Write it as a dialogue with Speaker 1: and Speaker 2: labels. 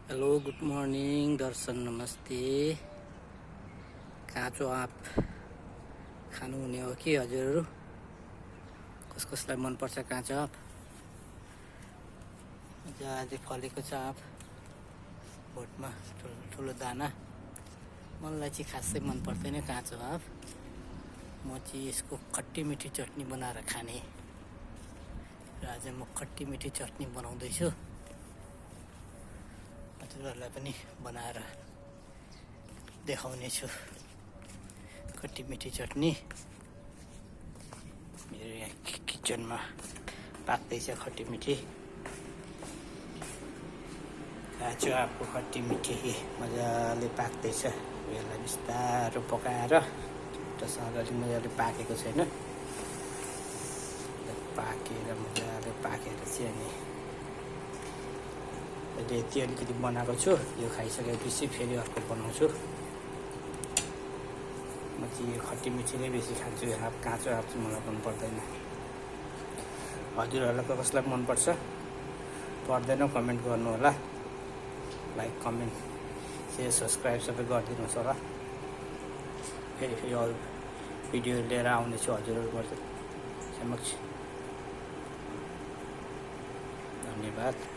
Speaker 1: Hello good morning दर्शन नमस्ते। काँचो आँप खानुहुने हो कि हजुरहरू? कसलाई मनपर्छ काँचो आँप? मजाले फलेको छ आँप बोटमा ठुलो दाना। मलाई चाहिँ खासै मन पर्दैन काँचो आँप। म चाहिँ यसको खट्टी मिठी चटनी बनाएर खाने। र आज म खट्टी मिठी चटनी बनाउँदैछु। हजुरहरूलाई पनि बनाएर देखाउने छु। खट्टी मिठी चटनी मेरो यहाँ किचनमा पाक्दैछ। खट्टी मिठी काँचो आँपको खट्टी मिठी मजाले पाक्दैछ। यसलाई बिस्तारो पकाएर छिट्टोसँगले मजाले पाकेको छैन। पाकेर मजाले पाकेर चाहिँ अनि अहिले यति अलिकति बनाएको छु। यो खाइसकेपछि फेरि अर्को बनाउँछु। म चाहिँ यो खट्टी मिठी नै बेसी खान्छु। आँप काँचो आँप चाहिँ मलाई मन पर्दैन। हजुरहरूलाई कसलाई मनपर्छ पर्दैन कमेन्ट गर्नु होला। लाइक कमेन्ट सेयर सब्सक्राइब सबै गरिदिनुहोस् होला। फेरि अरू भिडियो लिएर आउनेछु हजुरहरूको समक्ष। धन्यवाद।